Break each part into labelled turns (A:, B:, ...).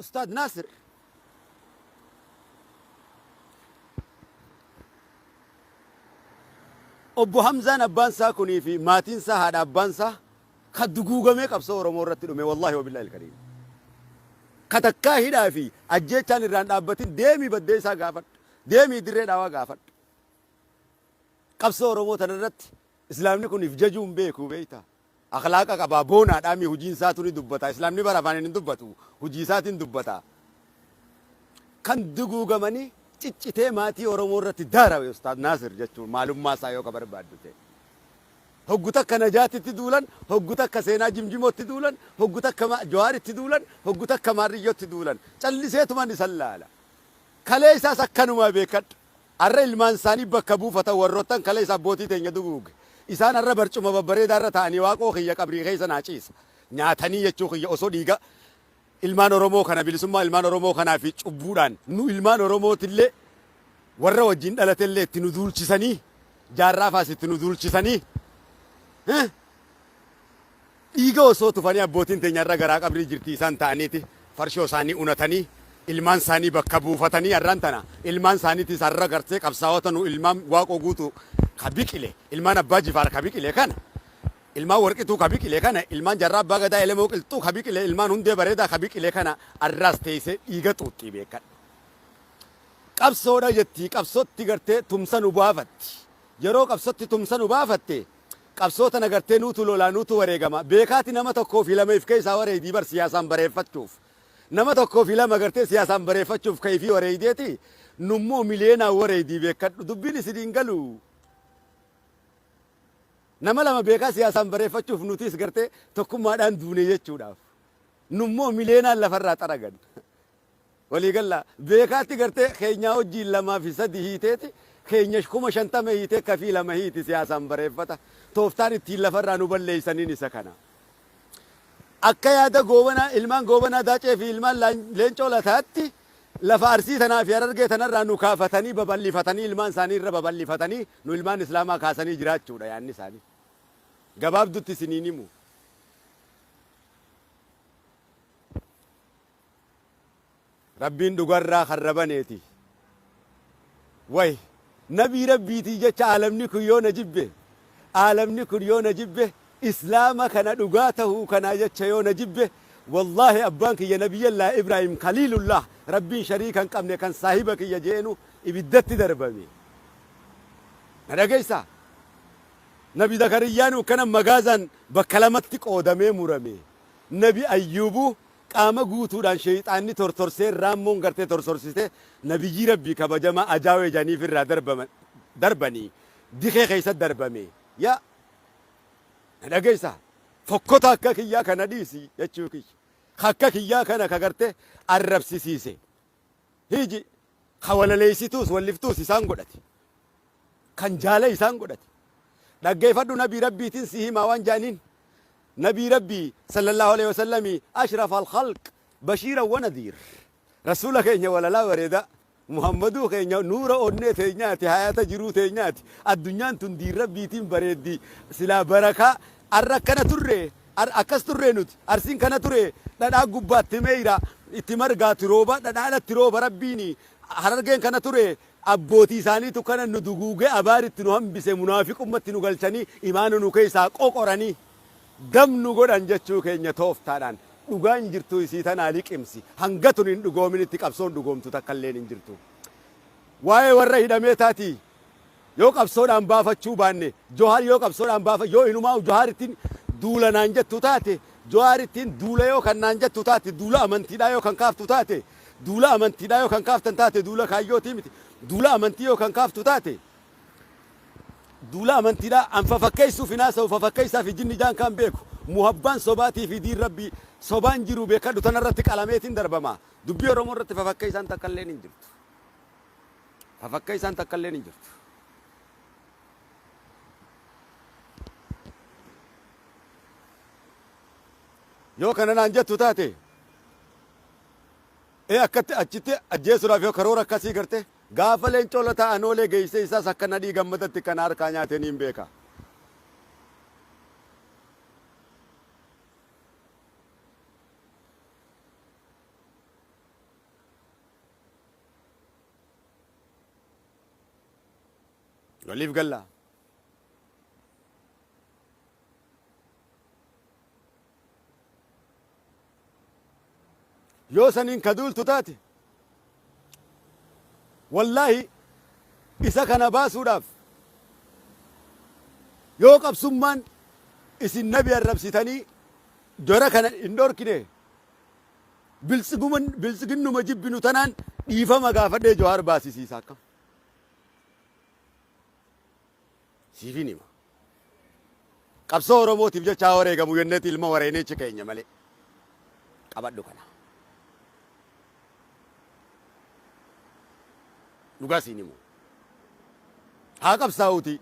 A: Ustaad Naasir Obbo Hamzaan abbaan isaa kunii fi maatiin isaa haadha abbaan isaa ka duguugamee qabsoo Oromoo irratti dhume wallaahi wabillaahi alkariim. Ka takkaa hidhaa fi ajjeechaan irraan dhaabbatin deemii baddee isaa gaafadhu. Deemii dirree dhaawaa gaafadhu. Qabsoo Oromoo tana irratti Islaamni kun if jajuu hin beeku beektaa. Akhlaaqa qaba boonaadhaa mi hujiin isaatu ni dubbata. Islaamni bara afaaniin hin dubbatu hujii isaatiin dubbata. Kan duguugamanii ciccitee maatii Oromoo irratti daarawe Ustaaz Naasir jechuun maalummaa isaa yoo ka barbaaddu ta'e. Hoggu takka Najaatitti duulan, hoggu takka Seenaa Jimjimootti duulan, hoggu takka Jawaaritti duulan, hoggu takka Maarriyyootti duulan. Calliseetuman isan laala. Kalee isaas akkanumaa beekadhu. Arra ilmaan isaanii bakka buufatan warroottan kaleessa abbootii teenya duguuge. Isaan arra barcuma babbareedaa irra taa'anii Waaqoo kiyya qabrii keessa naa ciisa. Nyaatanii jechuu kiyya osoo dhiiga ilmaan Oromoo kana bilisummaa ilmaan Oromoo kanaa fi cubbuudhaan nu ilmaan Oromootillee warra wajjin dhalatellee itti nu duulchisanii jaarraa faas itti nu duulchisanii Dhiiga osoo tufanii abbootiin teenya har'a garaa qabrii jirti isaan ta'aniiti farshoo isaanii unatanii ilmaan isaanii bakka buufatanii har'aan tana ilmaan isaaniitis har'a gartee qabsaa'ota nu ilmaan Waaqoo Guutuu ka biqile ilmaan Abbaa Jifaar ka biqile kana ilmaan Warqituu ka biqile kana ilmaan Jaarraa Abbaa Gadaa Elemoo Qilxuu ka biqile ilmaan Hundee Bareedaa ka biqile kana har'aas teessee dhiiga xuuxxii beekadhu. Qabsoodha jettii qabsootti gartee tumsa nu baafatti yeroo qabsootti tumsa nu baafatte Qabsoo tana gartee nuutu lolaa nuutu wareegama. Beekaati nama tokkoo fi lama if keessaa wareeydii bar siyaasaan bareeffachuuf. Nama tokkoo fi lama gartee siyaasaan bareeffachuuf ka ifii wareeydeeti nummoo miliyeenaan wareeydii beekkadhu. Dubbiin isin hin galu. Nama lama beekaa siyaasaan bareeffachuuf nutiis gartee tokkummaadhaan duune jechuudhaaf. Nummoo miliyeenaan lafarraa xaragan. Walii gallaa? Beekaatti gartee keenyaa wajjiin 2 fi 3 hiiteeti keenya 50,000 hiitee kafii 2 hiiti siyaasaan bareeffata. Tooftaan ittiin lafarraa nu balleeysaniin isa kana. Akka yaada Goobanaa, ilmaan Goobanaa Daacee fi ilmaan Leencoo Lataatti lafa Arsii tanaa fi Harargee tanarraa nu kaafatanii babal'ifatanii ilmaan isaanii irra babal'ifatanii nu ilmaan Islaamaa kaasanii jiraachuudha yaanni isaanii. Gabaabdutti isiniin himu. Rabbiin dhugarraa karra baneeti. Way nabii Rabbiitii jecha aalamni kun yoo na jibbe aalamni kun yoo na jibbe islaama kana dhugaa tahuu kanaa jecha yoo na jibbe wallaahi abbaan kiyya nabiyyallaa Ibraahim khaliilullah Rabbiin shariika hin qabne kan saahiba kiyya je'enu ibiddatti darbame. Na dhageessaa? Nabi Zakariyyaanu akkana magaazaan bakka lamatti qoodamee murame. Nabi Ayyuubu qaama guutuudhaan sheeyxaanni tortorsee raammoon gartee tortorsite nabiyyii Rabbii kabajamaa ajaawee janiif irraa darbama darbanii dikee keessa darbame yaa na dhageessa fokkota akka kiyyaa kana dhiisi jechuu kiyya akka kiyyaa kana ka garte arrabsisiise hiji ka walaleessituus walliftuus isaan godhate kan jaala isaan godhate. Dhaggeeffadhu nabii Rabbiitiin si himaa waan jaaniin. Nabii Rabbii sallallahu alaihi wasallami ashraf al-khalq bashiira wa nadiir. Rasuula keenya walalaa bareedaa. Muhammaduu keenya nuura onnee teenyaati hayata jiruu teenyaati. Addunyaan tun diin Rabbiitiin bareeddi. Silaa barakaa arra akkana turre akkas turre nuti arsiin kana ture dhadhaa gubbaatti meeyra itti margaati rooba dhadhaadhatti rooba Rabbiini harargeen kana ture Abbootii isaaniitu kana nu duguugee abaaritti nu hambise munaafiqummatti nu galchanii imaana nu keessaa qoqoranii dam nu godhan jechuu keenya tooftaadhaan dhugaan jirtu isii tanaa liqimsi hanga tun hin dhugoominitti qabsoon dhugoomtu takkalleen hin jirtu. Waa'ee warra hidhamee taatii yoo qabsoodhaan baafachuu baanne Johaar yoo qabsoodhaan baafa yoo inumaa Johaarittiin duula naan jettu taate Johaarittiin duula yoo kan naan jettu taate duula amantiidhaa yoo kan kaaftu taate Duula amantiidhaa yoo kan kaaftan taate duula kaayyootii miti. Duula amantii yoo kan kaaftu taate duula amantiidhaa an fafakkeessuuf hin haasa'u fafakkeessaa fi jinni jaan kaan beeku. Muhabbaan sobaatii fi diin rabbii sobaan jiru beekadhu tanarratti qalameetiin darbama. Dubbii Oromoo irratti fafakkeessaan takka illeen hin jirtu. Fafakkeessaan takka illeen hin jirtu. Yoo kana naan jettu taate Ee akkatti achitti ajjeesuudhaaf yoo karoora akkasii garte gaafa Leencoo Lataa Anoolee geessee isaas akka Nadhii Gammadatti kana harkaa nyaate niin beeka. Waliif gallaa. Yoo saniin ka duultu taate wallaahi isa kana baasuudhaaf yoo qabsummaan isin nabi arrabsitanii jara kana hin dhorkine biltsiginnuma jibbinu tanaan dhiifama gaafadhee Jawaar baasisiisa akkam. Siifin hima. Qabsoo Oromootiif jecha haa wareegamu jenneeti ilma wareeneechi keenya malee. Qabadhu kana. Dhugaa siin himu. Haa qabsaa'uuti.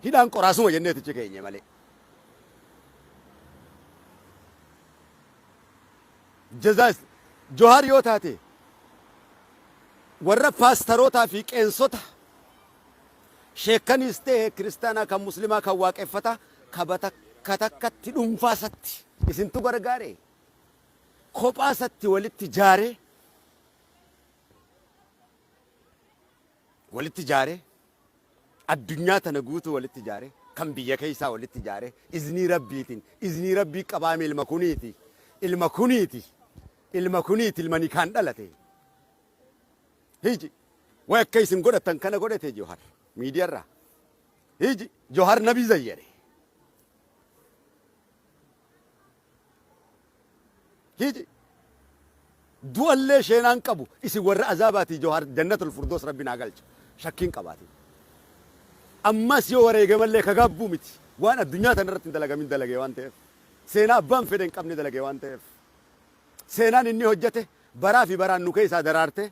A: Hidhaan qoraasuma jenneetichi keenya malee. Jazaas Johaar yoo taate warra paastarootaa fi qeensota sheekkaniis ta'e kiristaanaa kan muslimaa kan waaqeffataa ka batakka takkatti dhuunfaasatti isintu gargaare kophaasatti walitti jaaree walitti jaaree addunyaa tana guutuu walitti jaaree kan biyya keessaa walitti jaaree iznii rabbiitiin iznii rabbii qabaame ilma kuniiti ilma kuniiti ilma kuniiti ilma nikaan dhalate hiji way akka isin godhatan kana godhate Johar miidiyaarraa hiji Johar nabi zayyare Hiji. Du'allee sheenaan qabu isin warra azaabaatii Johaar jannatul furdoos rabbi naa galcha. Shakkiin qabaatin. Ammas yoo wareegamallee ka gaabbuu miti. Waan addunyaa tana irratti hin dalagamin dalage waan ta'eef. Seenaa abbaan fedhe hin qabne dalage waan ta'eef. Seenaan inni hojjete baraa fi baraan nu keessaa daraarte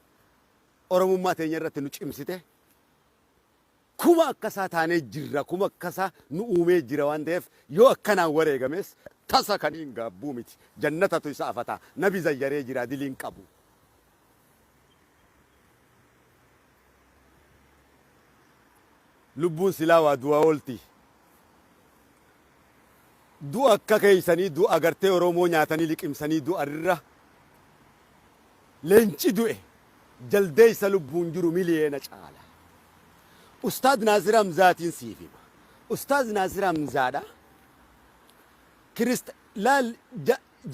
A: Oromummaa teenya irratti nu cimsite. Kuma akkasaa taanee jirra, kuma akkasaa nu uumee jira waan ta'eef yoo akkanaan wareegames tasa kan hin gaabbuu miti. Jannatatu isa afata. Nabi zayyaree jira diliin qabu. Lubbuun silaa waa du'a oolti. Du'a akka keeysanii du'a gartee Oromoo nyaatanii liqimsanii du'arra leenci du'e jaldeeysa lubbuun jiru miliyeena caala. Ustaaz Naasir Hamzaatiin siif hima. Ustaaz Naasir Hamzaadha. Kirist laal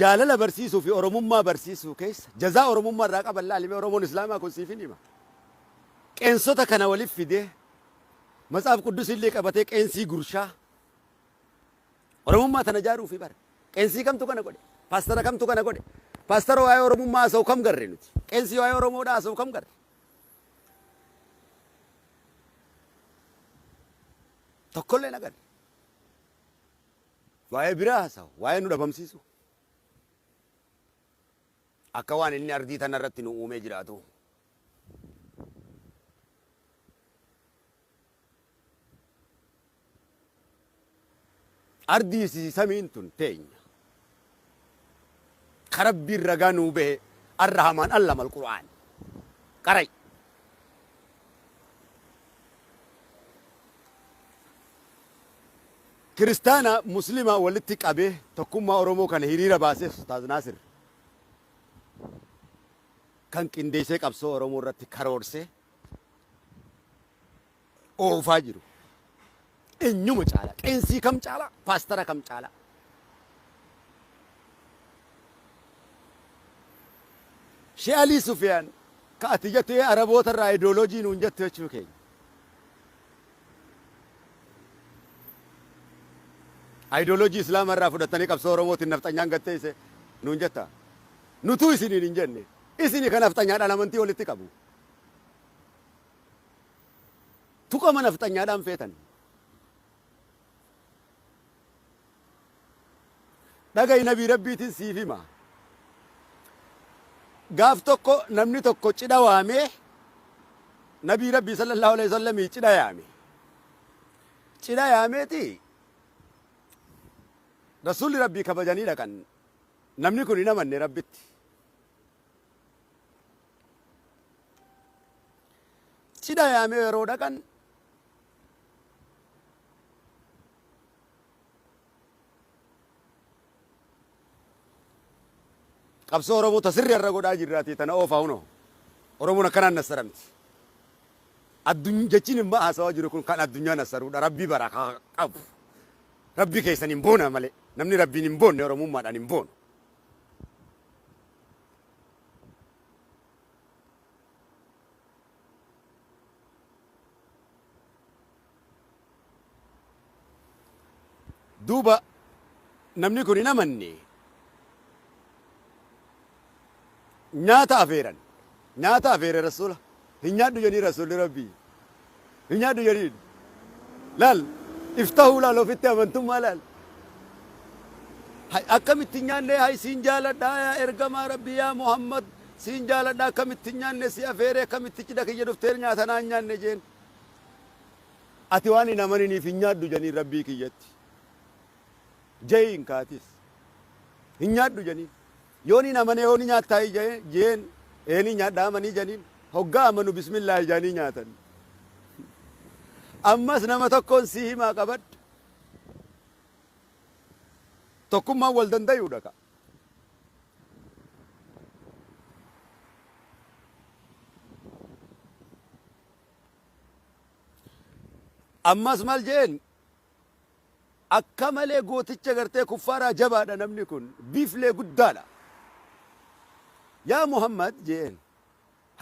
A: jaalala barsiisuu fi Oromummaa barsiisuu keessa jazaa Oromummaa irraa qaban laalime Oromoon Islaamaa kun siif hin hima. Qeensota kana waliif fidee Matsaaf Quddus illee qabatee qeensii gurshaa Oromummaa tana ijaaruufi bara. Qeensii kamtu kana godhe? Paastara kamtu kana godhe? Paastara waa'ee Oromummaa haasa'u kam garre nuti? Qeensii waa'ee Oromoodhaa haasa'u kam garre? Tokkollee hin agarre. Waa'ee biraa haasa'u, waa'ee nu dhabamsiisu. Akka waan inni ardii tana irratti nu uumee jiraatu. Ardii fi samiin tun teenya. Ka Rabbiin ragaa nuu bahe Arrahamaan allama al-Qur'aan. Qarai. Kiristaana Muslima walitti qabee tokkummaa Oromoo kana hiriira baasee Ustaaz Naasir kan qindeessee qabsoo Oromoo irratti karoorsee oofaa jiru. Eenyuma caala? Qeensii kam caala? Paastara kam caala? Shee Alii Sufiyaan ka ati jettu ee Araboota irraa ayidooloojii nuun jettu jechuu keenya. Ayidooloojii Islaama irraa fudhattanii qabsoo Oromootiin nafxanyaan gatteesse nuun jetta. Nutuu isiniin hin jenne. Isini ka nafxanyaadhaan amantii walitti qabu. Tuqama nafxanyaadhaan feetan. Dhaga'i nabii rabbiitiin siif hima. Gaaf tokko namni tokko cidha waamee nabii rabbii sallallahu alaihi wasallamii cidha yaame. Cidha yaameeti rasuulli rabbii kabajanii dhaqan. Namni kun hin amanne rabbitti. Cidha yaamee yeroo dhaqan qabsoo Oromoo ta sirri irra godhaa jirraati tana oofaa hunoo. Oromoon akkanaan nassaramti. Addun jechiin immoo haasawaa jiru kun kan addunyaan assaruudha. Rabbii barakaa qabu. Rabbii keessan hin boona malee. Namni rabbiin hin boonne Oromummaadhaan hin boonu. Duuba namni kun hin amanne nyaata afeeran. Nyaata afeere rasuula. Hin nyaadhu jedhanii rasuulli rabbii. Hin nyaadhu jedhaniin. Laal iftahuu laal ofitti amantummaa laal. Hay akkamitti hin nyaanne hay siin jaaladha yaa ergamaa rabbii yaa Muhammad siin jaaladha akkamitti hin nyaanne si afeere akkamitti cidha kiyya dhuftee nyaata naan nyaanne jeen. Ati waan hin amaniniif hin nyaadhu janiin rabbii kiyyatti. Je'iin kaatis. Hin nyaadhu janiin. Yoon hin amane yoo ni nyaattaa jeen ee ni nyaadha amanii janiin. Hoggaa amanu bismillaahi jaanii nyaatan. Ammas nama tokkoon sii himaa qabadhu. Tokkummaan wal dandayuudha ka. Ammas maal jeen akka malee gooticha gartee kuffaaraa jabaadha namni kun biiflee guddaadha. Yaa Muhammad jeen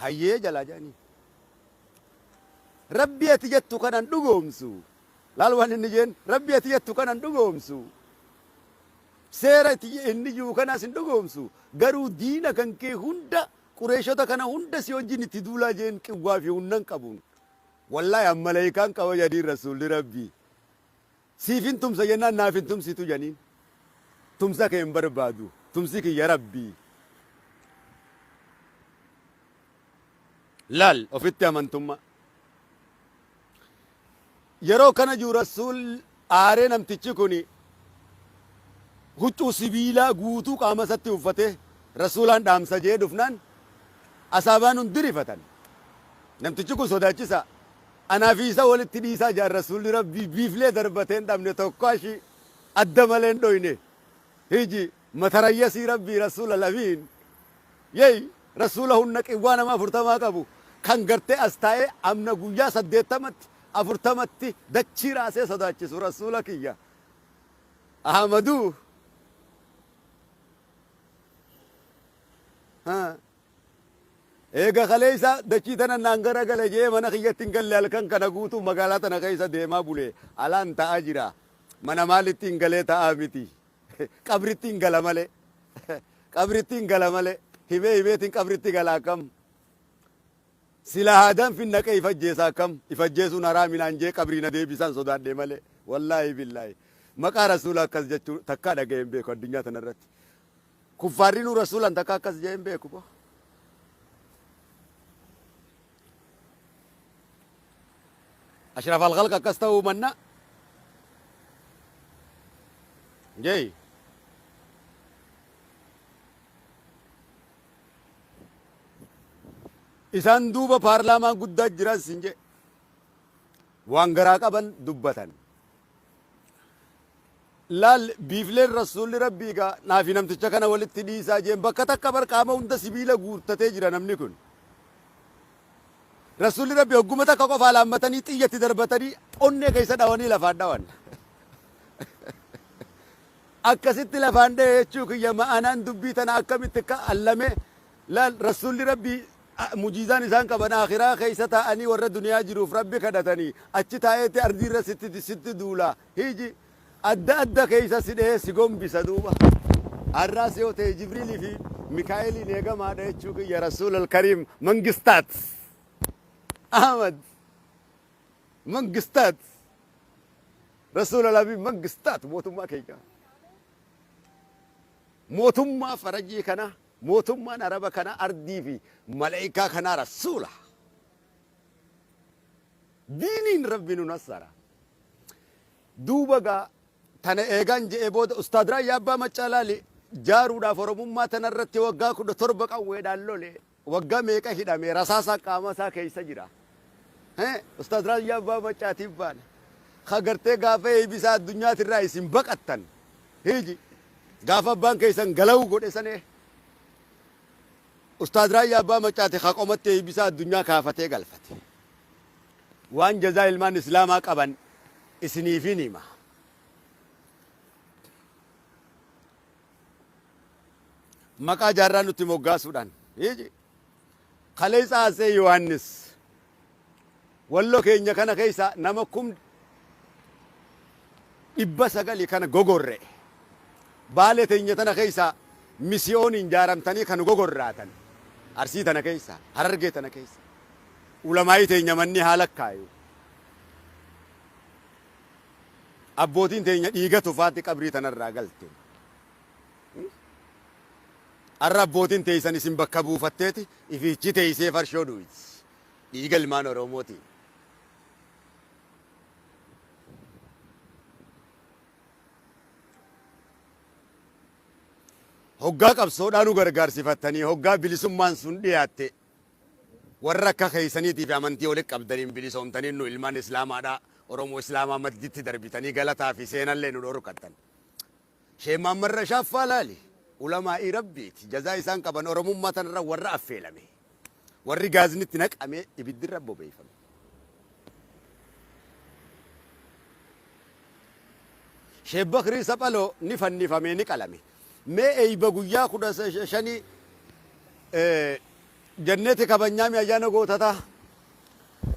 A: hayyee jalaa jedhanii. Rabbi ati jettu kanan dhugoomsu. Laal waan inni jeen rabbi ati jettu kanan dhugoomsu. Seera inni jiru kanaas hin dhugoomsu. Garuu diina kan kee hunda Qureeshota kana hunda si wajjin itti duulaa jeen qiwwaa fi hunnan qabuun. Wallaahi an maleeykaan qaba janiin Rasuulli Rabbii. Siifin tumsa jennaan naaf hin tumsitu janiin. Tumsa kee hin barbaadu. Tumsi kiyya Rabbii. Laal ofitti amantummaa. Yeroo kana jiru Rasuul aaree namtichi kuni huccuu sibiilaa guutuu qaama isatti uffatee Rasuulaan dhaamsa jee dhufnaan asaabaan hundi rifatan. Namtichi kun sodaachisaa. Anaa fi isa walitti dhiisaa jaan Rasuulli Rabbii biiflee darbatee hin dhabne tokko ashii adda malee hin dhoyne. Hiji matarayyasii Rabbii Rasuula lamiin. Yey Rasuula hunna qiwwaa nama afurtamaa qabu kan gartee as taa'ee amna guyyaa saddeettamatti afurtamatti dachii raasee sodaachisu Rasuula kiyya Ahmaduu. Ha. Eega kaleessa dachii tana naan gara gale jee mana kiyyatti hin galle halkan kana guutuu magaalaa tana keessa deemaa bule alaan ta'aa jira. Mana maalitti hin galee ta'aa miti. Qabritti hin gala malee. Qabritti hin gala malee. Himee himeetiin qabritti gala akkam. Sila haadaan finnaqee ifajjeesa akkam. Ifajjeesuun haraami naan jee qabrii na deebisaan sodaadhe malee. Wallaahi billaahi. Maqaa rasuula akkas jechuu takkaa dhaga'ee hin beeku addunyaa tanarratti. Kuffaarri nu rasuulan takkaa akkas jee hin beeku. Boo. Ashraf al-khalq akkas ta'uu manna. Jee. Isaan duuba paarlaamaa guddaa jiran sin jee. Waan garaa qaban dubbatan. Laal biifleen rasuulli rabbii gaa naafi namticha kana walitti dhiisaa jeen bakka takka bar qaama hunda sibiila guuttatee jira namni kun. Rasuulli rabbii hogguma takka qofaa laammatanii xiyyatti darbatanii onnee keessa dhawanii lafaan dhawan. Akkasitti lafaan dhahe jechuu kiyya ma'anaan dubbii tana akkamitti akka allame laal rasuulli rabbii mujiizaan isaan qaban akhiraa keessa taa'anii warra duniyaa jiruuf rabbi kadhatanii achi taa'eetti ardiirra sitti sitti duula hiji adda adda keessa si dhahee si gombisa duuba. Har'aas yoo ta'e Jibriilii fi Mikaa'eliin eegamaadha jechuu kiyya Rasuul al-Kariim Mangistaat Ahmad Mangistaat Rasuul al-Abiin Mangistaat mootummaa keenya. Mootummaa farajii kana mootummaan Araba kana ardii fi malaayikaa kanaa Rasuula. Diiniin Rabbi nu nassara. Duuba gaa tana eegaan je'ee booda Ustaad Raayyaa Abbaa Maccaa laali jaaruudhaaf Oromummaa tana irratti waggaa 17 qawweedhaan lole waggaa meeqa hidhame rasaasa qaama isaa keessa jira. Ustaad Raayyaa Abbaa Maccaatiif baane. Ka gartee gaafa eebisaa addunyaatirraa isin baqattan. Hiiji gaafa abbaan keessan gala'uu godhe sanee. Ustaad Raayyaa Abbaa Maccaati ka qomatti eebisaa addunyaa kaafatee galfate. Waan jazaa ilmaan Islaamaa qaban isiniifin hima. Maqaa jaarraa nutti moggaasuudhaan. Hiiji. Kaleessa Atsee Yohaannis Wallo keenya kana keessa nama 900,000 kana gogorre. Baalee teenya tana keessa misiyooniin jaaramtanii kan gogorraatan. Arsii tana keessa, Harargee tana keessa. Ulamaa'ii teenya manni haa lakkaayu. Abbootiin teenya dhiiga tufaatti qabrii tanarraa galte. Arra abbootiin teessan isin bakka buufatteeti ifiichi teessee farshoo dhuyti. Dhiiga ilmaan Oromootiin. Hoggaa qabsoodhaa nu gargaarsifattanii hoggaa bilisummaan sun dhiyaatte warra akka keessaniitii fi amantii walitti qabdaniin bilisoomtanii nu ilmaan Islaamaadhaa Oromoo Islaamaa madditti darbitanii galataa fi seenallee nu dhorkattan. Sheeh Mahammad Rashaad faa laali. Ulamaa'ii Rabbiiti. Jazaa isaan qaban Oromummaa tanarra warra affeelame. Warri gaazni itti naqamee ibiddi irra bobeeffame. Sheeh Bakrii Saphaloo ni fannifamee ni qalame. Mee eeyba guyyaa 15 jenneeti kabanyaami ayyaana gootataa.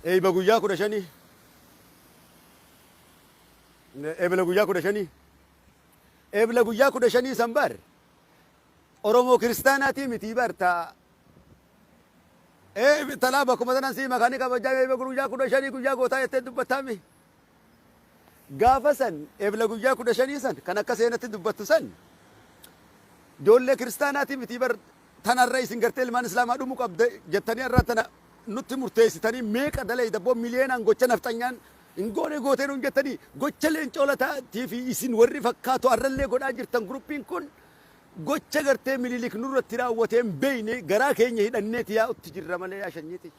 A: Eeyba guyyaa 15. Ebla guyyaa 15. Ebla guyyaa 15 san bar Oromoo kiristaanaatii mitii bar ta ee talaa bakkuma sanan sii makaanii kabajaa eebla guyyaa 15 guyyaa gootaa jettee dubbattaami. Gaafa san ebla guyyaa 15 san kan akka seenatti dubbattu san ijoollee kiristaanaatii mitii bar tanarra isin gartee ilmaan islaamaa dhumu qabda jettanii irraa tana nutti murteessitanii meeqa dalayda boo miliyeenaan gocha nafxanyaan Hin goone gootee nuun jettanii gocha Leencoo Lataatii fi isin warri fakkaatu arrallee godhaa jirtan guruppiin kun gocha gartee Minilik nurratti raawwatee hin beekne garaa keenya hidhanneeti yaa'utti jirra malee yaa shanyii tiyya.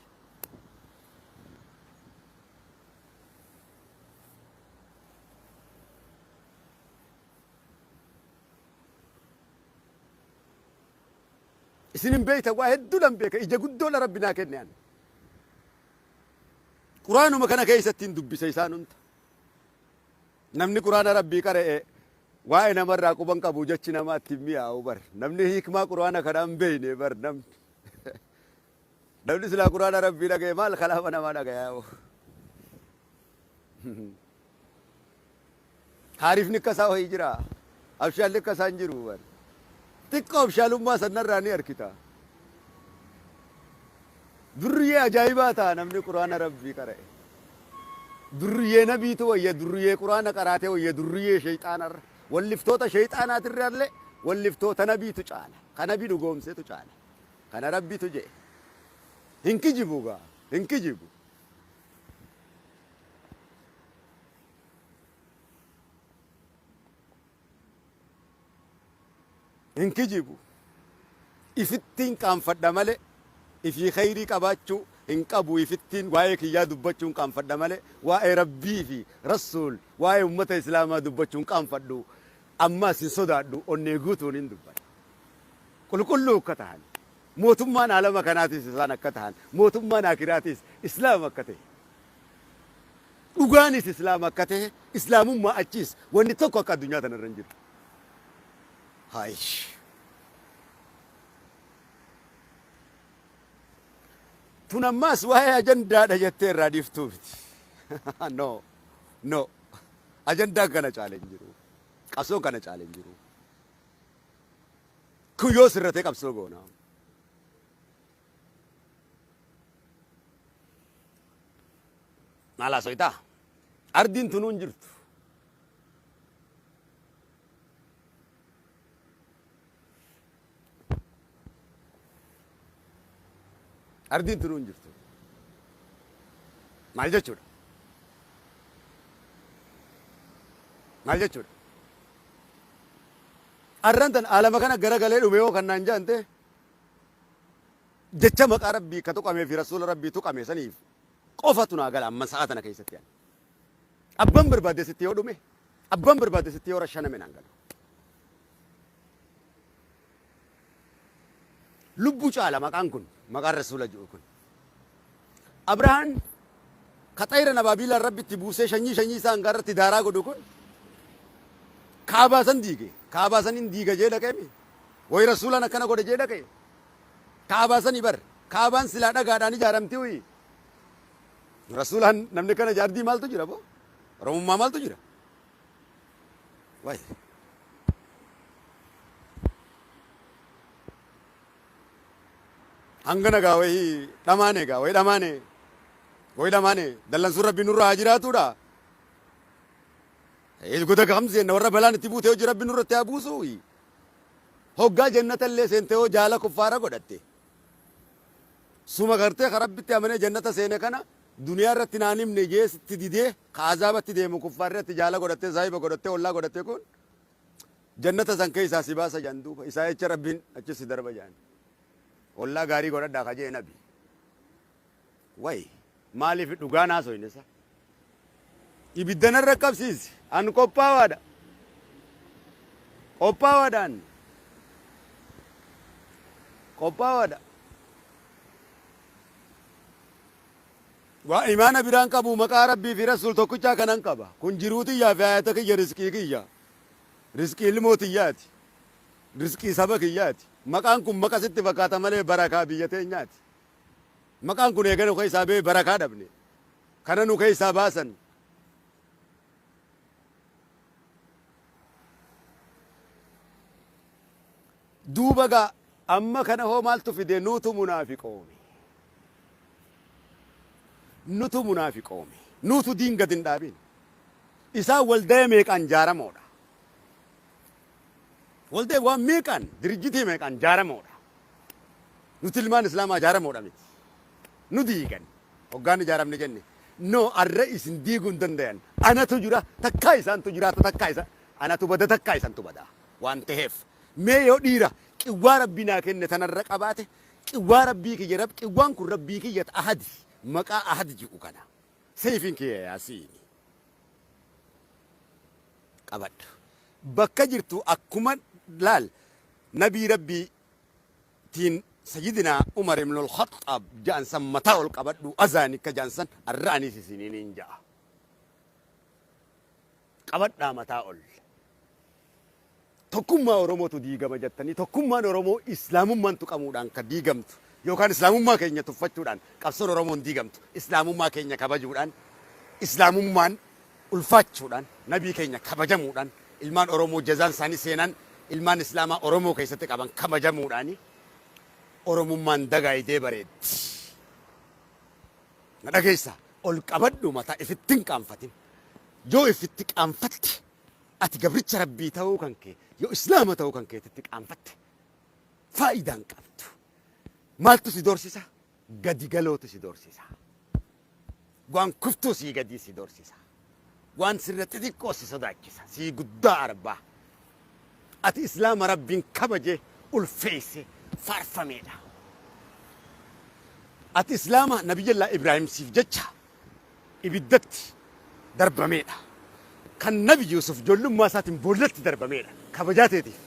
A: Isin hin beektan waa hedduudhaan beeka ija guddoodha rabbi naa kenne ani. Quraanuma kana keessattiin dubbisa isaan hunda. Namni quraana rabbii qara'e waa'ee namarraa quban qabu jechi namaatti hin mi'aawu bar. Namni hiikmaa quraana kanaa hin beekne bar namni. Namni silaa quraana rabbii dhaga'e maal kalaama namaa dhagayaa. Haarifni akka isaa wayii jira. Abshaalli akka isaa hin jiru bar. Xiqqoo abshaalummaa sanarraa ni argita. Durriyyee ajaa'ibaa ta'a namni quraana rabbii qara'e. Durriyyee nabiitu wayya durriyyee quraana qaraatee wayya durriyyee sheeyxaanarra. Walliftoota sheeyxaanaatirraallee walliftoota nabiitu caala. Ka nabi dhugoomsetu caala. Kana rabbitu jedhe. Hin kijibu gaa. Hin kijibu. Hin kijibu. Ifittiin qaanfadha malee ifii khayrii qabaachuu hin qabu ifittiin waa'ee kiyyaa dubbachuun qaanfadha malee waa'ee rabbii fi rasuul waa'ee ummata islaamaa dubbachuun qaanfadhu ammaas hin sodaadhu onnee guutuun hin dubbadha. Qulqulluu akka tahan mootummaan aalama kanaatis isaan akka tahan mootummaan akiraatis islaam akka ta'e. Dhugaanis Islaama akka ta'e, Islaamummaa achiis wanni tokko akka addunyaa tanarra hin jiru. Haayish. Tun ammaas waa'ee ajandaadha jettee irraa dhiiftuu miti. No, no. Ajandaan kana caale hin jiru. Qabsoon kana caale hin jiru. Kun yoo sirratee qabsoo goona. Maal haasoytaa? Ardiin tunuu hin jirtu. Ardiin tunuu hin jirtu. Maal jechuudha? Maal jechuudha? Arran tan aalama kana garagalee dhume yoo kan naan jedhan ta'e Jecha maqaa Rabbii ka tuqamee fi Rasuula Rabbii tuqame saniif qofatu naa gala amma sa'a tana keessatti ani. Abbaan barbaade sitti yoo dhume, abbaan barbaade sitti yoo rashaname naan galu. Lubbuu caala maqaan kun, maqaan Rasuula ji'u kun. Abrahaan Ka xayran abaabiilaan Rabbi itti buusee shanyii shanyii isaa hangaa irratti daaraa godhu kun Kaabaa san diige. Kaabaa san hin diiga jee dhaqee mi? Way Rasuulaan akkana godhe jee dhaqee? Kaabaa sanii bar. Kaabaan silaa dhagaadhaan ijaaramti uyi. Rasuulaan namni kana jaardii maaltu jira boo? Oromummaa maaltu jira? Way. Hangana gaa wayii dhamaane gaa wayii dhamaane wayii dhamaane dallansuun rabbi nurra haa jiraatuudha. Goda kam seenna warra balaan itti buute hojii rabbi nurratti haa buusu. Hoggaa jannata illee seente hoo jaala kuffaara godhatte. Suma gartee ka rabbitti amanee jannata seene kana duniyaa irratti naan himne jee sitti didee ka azaabatti deemu kuffaarri atti jaala godhattee saahiba godhattee ollaa godhatte kun Jannata san keessaa si baasa jedhan duuba isaa jecha Rabbiin achi si darba jedhan. Ollaa gaarii godhadhaa ka jee nabi. Way maaliif dhugaa naasoyne sa? Ibidda narra qabsiisi. An qophaawaadha. Qophaawaadha an. Qophaawaadha. Waa imaana biraan qabu maqaa Rabbii fi Rasuul tokkichaa kanan qaba. Kun jiruu tiyyaa fi hayata kiyya rizqii kiyya. Rizqii ilmoo tiyyaati. Rizqii saba kiyyaati. Maqaan kun maqa sitti fakkaata malee barakaa biyya teenyaati. Maqaan kun eega nu keessaa ba'e barakaa dhabne. Kana nu keessaa baasan. Duuba gaa amma kana hoo maaltu fide nuutu munaafiqoome. Nutu munaafiqoome. Nuutu diin gad hin dhaabin. Isaan waldaya meeqaan jaaramoodha. Waldaya waan meeqaan dirijjitii meeqaan jaaramoodha. Nuti ilmaan islaamaa jaaramoodha miti. Nu diigan. Hoggaan ijaaramne jenne. No arra isin diiguu hin dandayan. Anatu jira takkaa isaantu jiraata takkaa isa anatu bada takkaa isantu bada. Waan taheef mee yoo dhiira qiwwaa Rabbi naa kenne tanarra qabaate qiwwaa Rabbii kiyya rab qiwwaan kun Rabbii kiyya ahadi maqaa ahad ji'u kana seeyfiin kiyya yaasiini qabadhu bakka jirtu akkuma laal nabii Rabbii tiin sayyidinaa Umar ibn al-Khaxxaab ja'an san mataa ol qabadhu azaani akka ja'an san arra anis isiniin hin ja'a qabadhaa mataa ol. Tokkummaa Oromootu diigama jettanii tokkummaan Oromoo Islaamummaan tuqamuudhaan ka diigamtu yookaan Islaamummaa keenya tuffachuudhaan qabsoon Oromoon diigamtu Islaamummaa keenya kabajuudhaan Islaamummaan ulfaachuudhaan nabii keenya kabajamuudhaan ilmaan Oromoo jazaan isaanii seenaan ilmaan Islaamaa Oromoo keessatti qaban kabajamuudhaani Oromummaan dagaayidee bareeddi. Na dhageessa ol qabadhu mataa ifitti hin qaanfatin. Yoo ifitti qaanfatte ati gabricha Rabbii ta'uu kan kee yoo Islaama ta'uu kan keetitti qaanfatte faayidaa hin qabdu. Maaltu si doorsisa? Gadi galootu si doorsisa. Waan kuftuu sii gadii si doorsisa. Waan sirra xixiqqoo si sodaachisa. Sii guddaa arbaa. Ati Islaama Rabbiin kabaje ulfeesse faarfameedha. Ati Islaama Nabiyyallaa Ibraahim siif jecha ibiddatti darbameedha. Kan Nabi Yuusuf ijoollummaa isaatiin boollatti darbameedha. Kabajaa teetiif.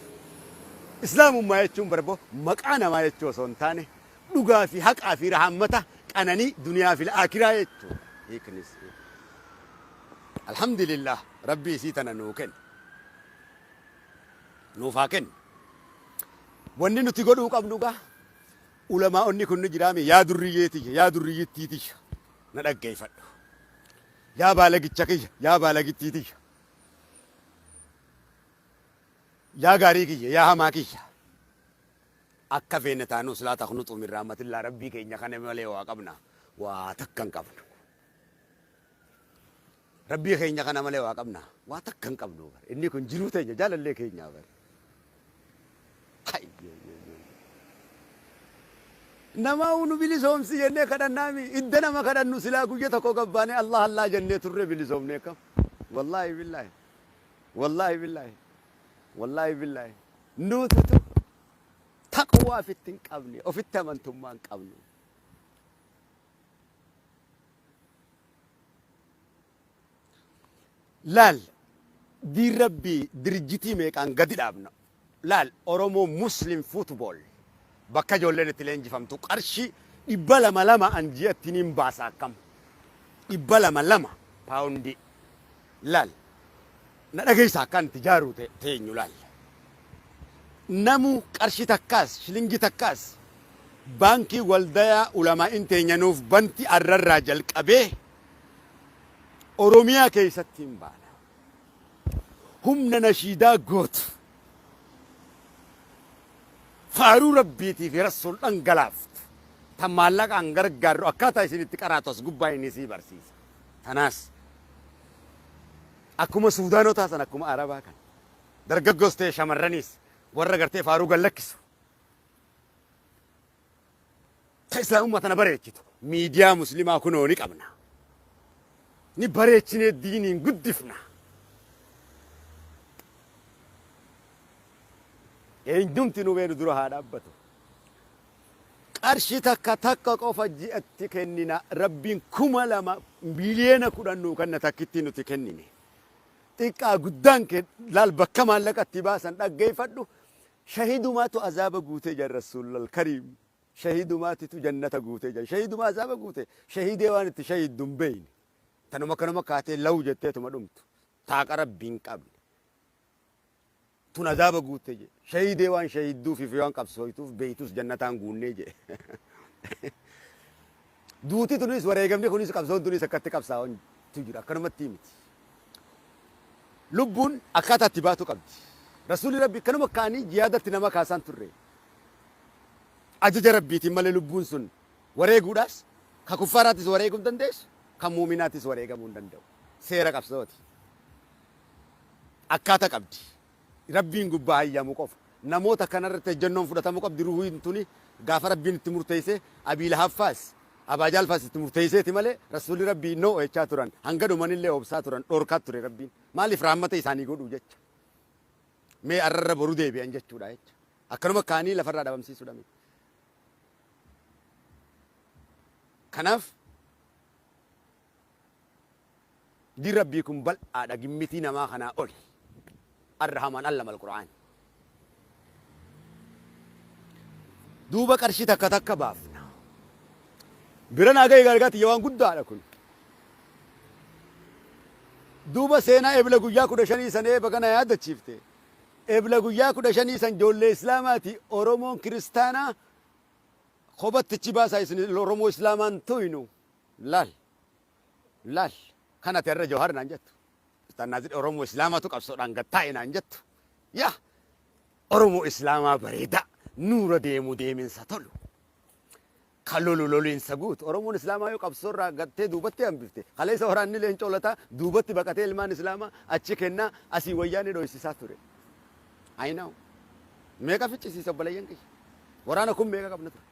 A: Islaamummaa jechuun barboo maqaa namaa jechuu osoo hin taane dhugaa fi haqaa fi rahaammata qananii duniyaa fi aakiraa jechuudha. Hiiknis. Alhamdulillah Rabbii isii tana nuu kenne. Nuuf haa kennu. Wanni nuti godhuu qabnu gaa ulamaa'onni kun ni jiraami yaa durriyyee tiyya yaa durriyyittii tiyya na dhaggeeffadhu. Yaa baalagicha kiyya yaa baalagittii tiyya. Yaa gaarii kiyya yaa hamaa kiyya. Akka feene taanus laa taqnuxuu min rahmatillaa rabbii keenya kana malee waa qabna waa takka hin qabnu. Rabbii keenya kana malee waa qabna waa takka hin qabnu bar. Inni kun jiruu teenya jaalallee keenyaa bar. Nama nu bilisoomsi jennee kadhannaami idda nama kadhannu silaa guyya tokko gabbaanee Allah Allah jennee turre bilisoomne akkam. Wallaahi billaahi. Wallaahi billaahi. Wallaahi billaahi. Nututu taqwaa ofitti hin qabne ofitti amantummaa hin qabnu. Laal diin rabbii dirjitii meeqaan gadi dhaabna. Laal Oromoo Muslim Football bakka ijoolleen itti leenjifamtu qarshii 200 2 an ji'atti niin baasa akkam. 200 lama paawundii. Laal. Na dhageessa akkaan itti jaaruu teenyu laal. Namu qarshii takkaas shilingii takkaas baankii waldayaa ulamaa'in teenya nuuf banti arrarraa jalqabee Oromiyaa keessatti hin baana. Humna nashiidaa gootu. Faaruu Rabbiitii fi Rassuul dhangalaaftu. Tan maallaqaan gargaarru akkaataa isin itti qaraatu as gubbaa inni sii barsiisa. Tanaas akkuma Suudaanotaa san akkuma Arabaa kan dargaggoos ta'e shamarraniis warra gartee faaruu gad lakkisu. Ta islaamummaa tana bareechitu miidiyaa muslimaa kunoo ni qabna. Ni bareechinee diiniin guddifna. Eenyumti nu beenu dura haa dhaabbatu. Qarshii takka takka qofa ji'atti kennina. Rabbiin 2000 miliyoona 10 nuu kenna takkitti nuti kennine. Xiqqaa guddaan kee laal bakka maallaqa itti baasan dhaggeeffadhu. Shahidumaatu azaaba guutee jedhan Rasuullal Kariim. Shahidumaatitu jannata guutee jedhan. Shahiduma azaaba guute. Shahidee waan itti shahiddu hin beeyne. Tanuma kanuma kaatee law jetteetuma dhumtu. Taaqa Rabbii hin qabne. Tun azaaba guutte jedhe. Shahidee waan shahidduufi fi waan qabsooytuuf beeytus jannataan guunnee jedhe. Duuti tunis wareegamni kunis qabsoon tunis akkatti qabsaa'ontu jira. Akkanumatti miti. Lubbuun akkaataa itti baatu qabdi. Rasuulli Rabbi akkanuma ka'anii jihaadatti nama kaasaan turre. Ajaja Rabbiitiin malee lubbuun sun wareeguudhaas ka kuffaaraatis wareeguu hin dandeessu, kan muuminaatis wareegamuu hin danda'u. Seera qabsooti. Akkaata qabdi. Rabbiin gubbaa hayyamu qofa. Namoota kanarratti ejjennoon fudhatamu qabdi ruuhiin tuni gaafa Rabbiin itti murteessee Abii Lahab faas Abaa Jahl faas itti murteesseeti malee Rasuulli Rabbii no jechaa turan hanga dhumanillee obsaa turan dhorkaa ture Rabbiin. Maaliif rahmata isaanii godhuu jecha. Mee arrarra boru deebi'an jechuudha jecha. Akkanuma kaanii lafarraa dhabamsiisuudha miti. Kanaaf Diin Rabbii kun bal'aadha gimmitii namaa kanaa oli. Arrahamaan allama al-Qur'aan. Duuba qarshii takka takka baafna. Bira naa gahe gargaa tiyya waan guddaadha kun. Duuba seenaa Ebla guyyaa 15 san eeba kana yaadachiifte. Ebla guyyaa 15 san ijoollee Islaamaati Oromoon kiristaanaa kophattichi baasaa isin Oromoo Islaamaan tuynu laal. Laal kan ati har'a Jawhaar naan jettu. Ustaaz Naazir Oromoo Islaamaatu qabsoodhaan gad taa'e naan jettu. Yaa Oromoo Islaamaa bareedaa nuura deemu deeminsa tolu. Ka lolu loliinsa guutu. Oromoon Islaamaa yoo qabsoorraa gattee duubatti hambifte. Kaleessa waraanni leencoo lataa duubatti baqatee ilmaan Islaamaa achi kennaa asii wayyaanee dhoysisaa ture. I know. Meeqa ficcisiisa obboleeyyan kiyya. Waraana kun meeqa qabna ture.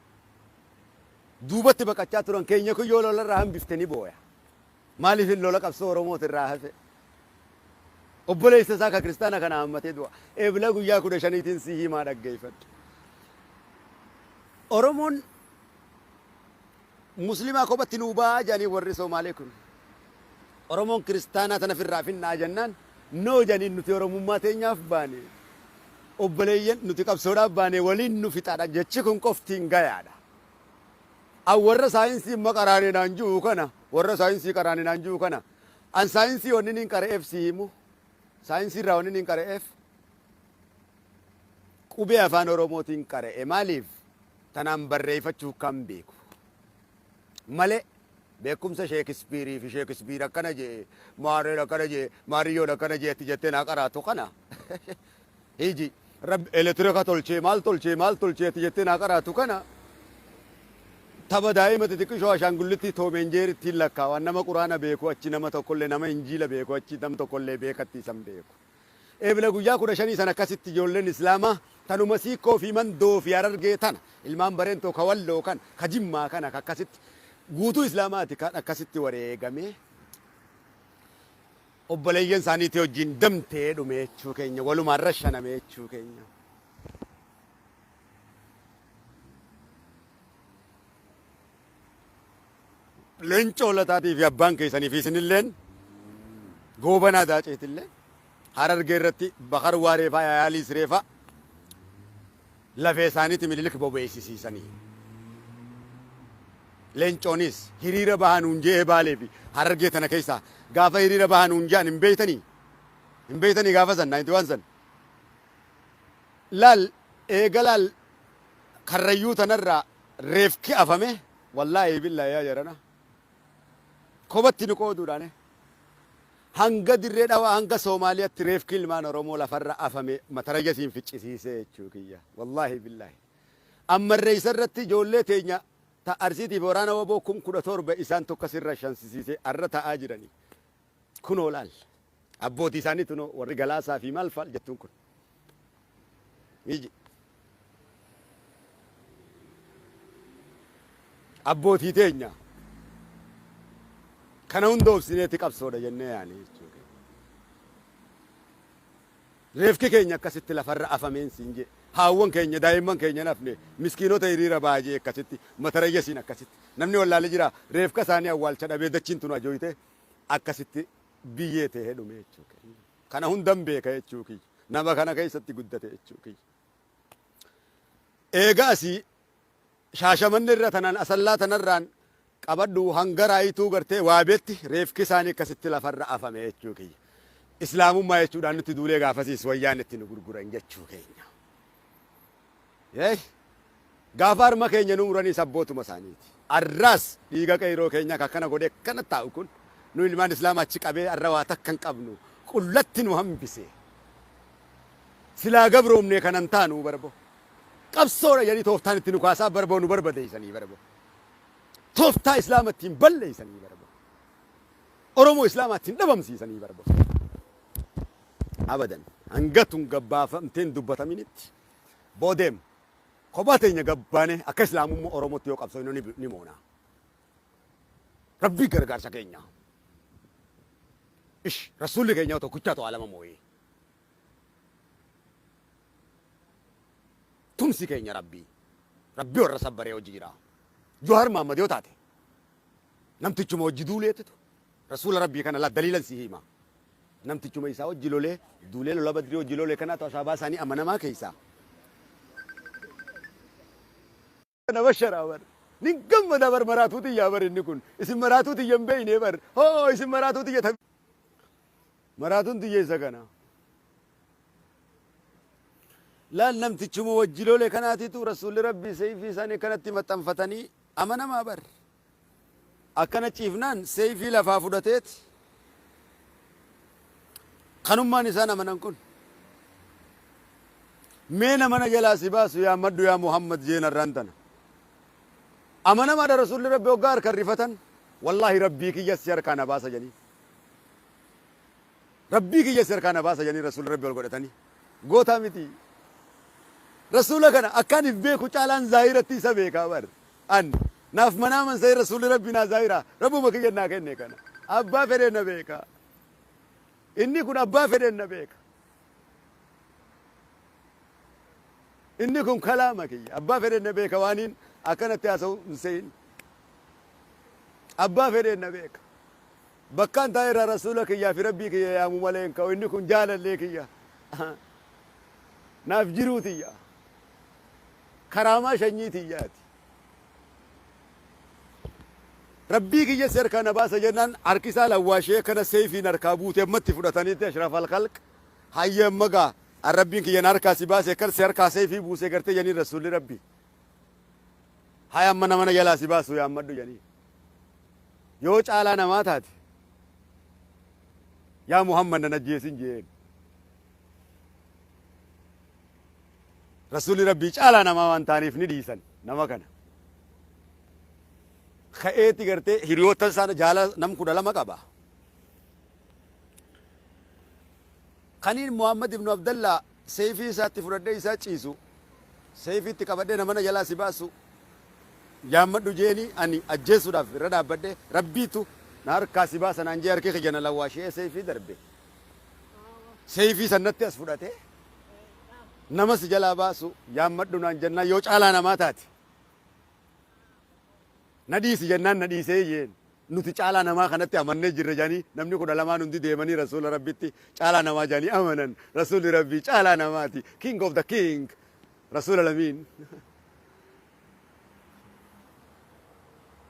A: Duubatti baqachaa turan keenya kun yoo lolarraa hambifte ni booya. Maaliif hin lola qabsoo Oromooti irraa hafe? Obboleessa isaa ka kiristaana kana hammatee du'a. Ebla guyyaa 15tiin si himaa dhaggeeffadhu. Oromoon muslimaa kophatti nuu ba'aa jedhanii warri Somaalee kun. Oromoon kiristaanaa tana firraa finnaa jennaan noo jedhaniin nuti Oromummaa teenyaaf baane. Obboleeyyan nuti qabsoodhaaf baane waliin nu fixaadha jechi kun qofti hin gayaadha. An warra saayinsii imma qaraane naan ji'u kana warra saayinsii qaraane naan ji'u kana an saayinsii wanni niin qara'eef si himu saayinsii irraa wanni niin qara'eef qubee afaan Oromootiin qara'e maaliif tanaan barreeffachuu kan beeku malee Beekumsa Sheekispiirii fi Sheekispiir akkana je'e, maarreen akkana je'e, maariyyoon akkana je'etti jettee naa qaraatu kana. Hiji Rabbi eletirika tolchee maal tolchee maal tolcheetti jettee naa qaraatu kana. Tapha daa'ima xixiqqishoo ashaangullittii toomeenjeerittiin lakkaawaan nama quraana beeku achi nama tokkollee nama injiila beeku achi nam tokkollee beekatti isan beeku. Ebla guyyaa 15 san akkasitti ijoolleen Islaamaa tanuma Siikkoo fi Mandoo fi Harargee tana ilmaan Bareentoo ka Walloo kana ka Jimmaa kana ka akkasitti guutuu Islaamaati kan akkasitti wareegamee obboleeyyan isaaniitii wajjin damtee dhume jechuu keenya walumaan rashaname jechuu keenya. Leencoo Lataatii fi abbaan keessanii fi isinilleen Goobanaa Daaceetillee Harargee irratti Bakar Waaree faa Yaalii Siree faa lafee isaaniitti Minilik bobeessisiisanii. Leencoonis hiriira bahaa nuun je'ee Baalee fi Harargee tana keessaa gaafa hiriira bahaa nuun je'an hin beeytanii? Hin beeytanii gaafa san 91 san? Laal eega laal Karrayyuu tanarraa reefki afame wallaahi billaahi yaa jarana kobatti nu qooduudhaan hanga Dirree Dhawaa hanga Soomaaliyatti reefki ilmaan Oromoo lafarra afame matarayyasiin ficcisiisee jechuu kiyya wallaahi billaahi. Ammarreessa irratti ijoollee teenya ta Arsiitiif waraana waboo 17,000 isaan tokko sirra shansisiisee arra ta'aa jiranii. Kunoo laal. Abbootii isaanii tunoo warri Galaasaa fi maal faal jettuun kun. Iji. Abbootii teenya. Kana hunda obsineeti qabsoodha jennee yaane jechuudha. Reefki keenya akkasitti lafarra afameen siin jee. Haawwan keenya daa'imman keenya hin hafne miskiinota hiriira baha jee akkasitti matarayyasiin akkasitti. Namni wallaale jira reefka isaanii awwaalcha dhabee dachiin tun ajooyte akkasitti biyyee ta'ee dhume jechuu kiyya. Kana hundan beeka jechuu kiyya. Nama kana keessatti guddate jechuu kiyya. Eega asii Shaashamanne irra tanaan Asallaa tanarraan qabadhu hanga Raayituu gartee Waabetti reefki isaanii akkasitti lafarra afame jechuu kiyya. Islaamummaa jechuudhaan nutti duulee gaafasiis wayyaan itti nu gurguran jechuu keenya. Yeey! Gaafa harma keenya nu muraniis abbootuma isaaniiti. Arraas dhiiga qeyroo keenyaa ka akkana godhee akkana taa'u kun nu ilmaan Islaamaa achi qabee arra waa takka hin qabnu qullatti nu hambise. Silaa gabroomnee kanan taanu barbo. Qabsoodha jedhanii tooftaan itti nu kaasaa barboo nu barbadeessanii barboo. Tooftaa Islaama ittiin balleessanii barboo. Oromoo Islaamaa ittiin dhabamsiisanii barboo. Abadan hanga tun gabbaafamteen dubbataminitti boodeem kophaa teenya gabbaane akka Islaamummaa Oromootti yoo qabsoofnu ni moona. Rabbii gargaarsa keenya. Ish rasuulli keenya tokkichaatu alama moo'ee. Tumsi keenya Rabbii. Rabbii warra sabbaree hojii jira. Johaar Mahammad yoo taate namtichuma hojii duuleetitu rasuula Rabbii kana laa daliilan si hima. Namtichuma isaa hojii lolee duulee lola badrii hojii lolee kanaatu asaabaa isaanii amanamaa keessaa. Nama sharaa bar. Nin gammada bar maraatuu tiyyaa bar inni kun. Isin maraatuu tiyya hin beekne bar. Hoo isin maraatuu tiyya ta. Maraatuun tiyya isa kana. Laal namtichuma wajji lole kanaatitu rasuulli rabbii seeyfii isaanii akkanatti maxxanfatanii amanamaa bar. Akkana ciifnaan seeyfii lafaa fudhateeti. Kanummaan isaan amanan kun. Mee nama na jalaa si baasu yaammadhu yaa Muhammad jeen arraan tana. Amanamaadha rasuulli rabbi hoggaa harkan rifatan wallaahi rabbii kiyya si harkaa na baasa jedhanii. Rabbii kiyya si harkaa na baasa jedhanii rasuulli rabbi ol godhatanii. Gootaa miti. Rasuula kana akkaan if beeku caalaan zaahiratti isa beekaa bar. An naaf manaaman sa'ee rasuulli rabbi naa zaahira rabbuma kiyya naa kenne kana. Abbaa fedheen na beeka. Inni kun abbaa fedheen na beeka. Inni kun kalaama kiyya. Abbaa fedheen na beeka waaniin akkanatti haasa'u hin se'in. Abbaa fedheen na beeka. Bakkaan taa'e irraa rasuula kiyyaa fi rabbii kiyya yaamu malee hin ka'u. Inni kun jaalallee kiyya. Naaf jiruu tiyya. Karaamaa shanyii tiyyaati. Rabbii kiyya si harkaa na baasa jennaan harki isaa lawwaashee akkana seeyfiin harkaa buute ammatti fudhataniitti ashraf alkalq hayyee amma gaa an rabbiin kiyya na harkaa si baase akkan si harkaa seeyfii buuse gartee janiin rasuulli rabbii. Haya amma nama na jalaa si baasu yaammadhu janiin. Yoo caalaa namaa taate yaa Muhammad nan ajjeesin jeen. Rasuulli Rabbii caalaa namaa waan ta'aniif ni dhiisan nama kana. Ka'eeti gartee hiriyoota isaa jaala nam 12 qaba. Kaniin Muhammad ibn Abdallah seeyfii isaatti fudhadhee isaa ciisu seeyfiitti qabadhee namana jalaa si baasu yaammadhu jeeni ani ajjeesuudhaaf irra dhaabbadhe Rabbiitu na harkaa si baasa naan jee harki kiyya na lawwaashee seeyfii darbe. Seeyfii sannatti as fudhatee nama si jalaa baasu yaammadhu naan jennaan yoo caalaa namaa taate na dhiisi jennaan na dhiisee jeen nuti caalaa namaa kanatti amannee jirra jedhanii namni 12n hundi deemanii rasuula rabbitti caalaa namaa jedhanii amanan. Rasuulli rabbii caalaa namaati, king of the king, rasuula lamiin.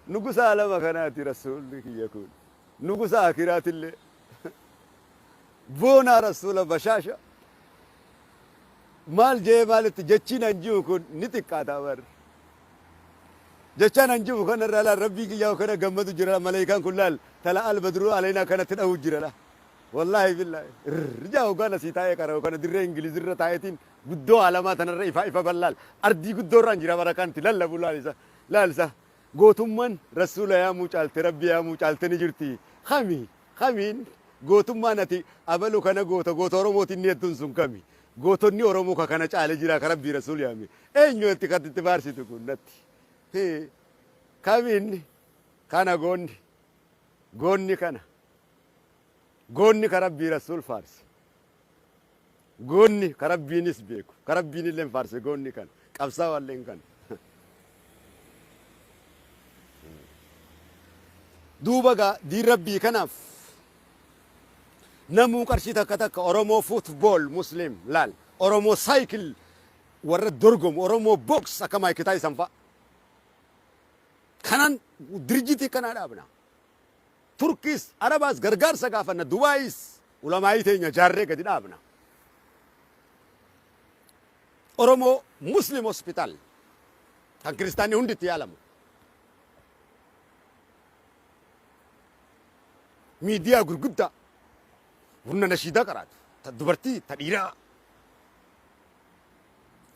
A: Nugusa alama kanaati rasuulli kiyya kun. Nugusa akiraatillee. Boonaa rasuula bashaasha. Maal jee maalitti jechiin an ji'u kun ni xiqqaata bar. Jechaan an ji'u kanarraa laal rabbii kiyyaa kana gammadu jira maleekaan kun laal tala al badruu aleynaa kanatti dha'u jira la. Wallaahi billaahi. Rijaa hoggaan asii taa'ee qara'u kana dirree Ingilizirra taa'eetiin guddoo alamaa tanarra ifa ifa ballaal ardii guddoo irraan jira bara kanatti lallabu laal isa laal isa gootummaan rasuula yaamuu caalte rabbi yaamuu caalte ni jirti kami kamiin gootummaan ati abalu kana goota goota oromootiin ni hedduun sun kami gootonni oromoo ka kana caale jira ka rabbii rasuul yaame eenyu itti kan itti faarsitu kun natti kamiin kana goonni goonni kana goonni ka rabbii rasuul faarse Goonni ka Rabbiinis beeku, ka Rabbiinilleen faarse goonni kana, qabsaawaalleen kana. Duuba gaa diin Rabbii kanaaf namuu qarshii takka takka Oromoo football Muslim laal, Oromoo cycle warra dorgomu, Oromoo box akka Mike Tyson fa'a. Kanan dirjitii kanaa dhaabna. Turkiis, Arabaas gargaarsa gaafanna, Dubaayis ulamaa'ii teenya jaarree gadi dhaabna. Oromoo Muslim Hospital kan kiristaanni hundi itti yaalamu. Miidiyaa gurguddaa humna nashiidaa qaraatu, ta dubartii, ta dhiiraa,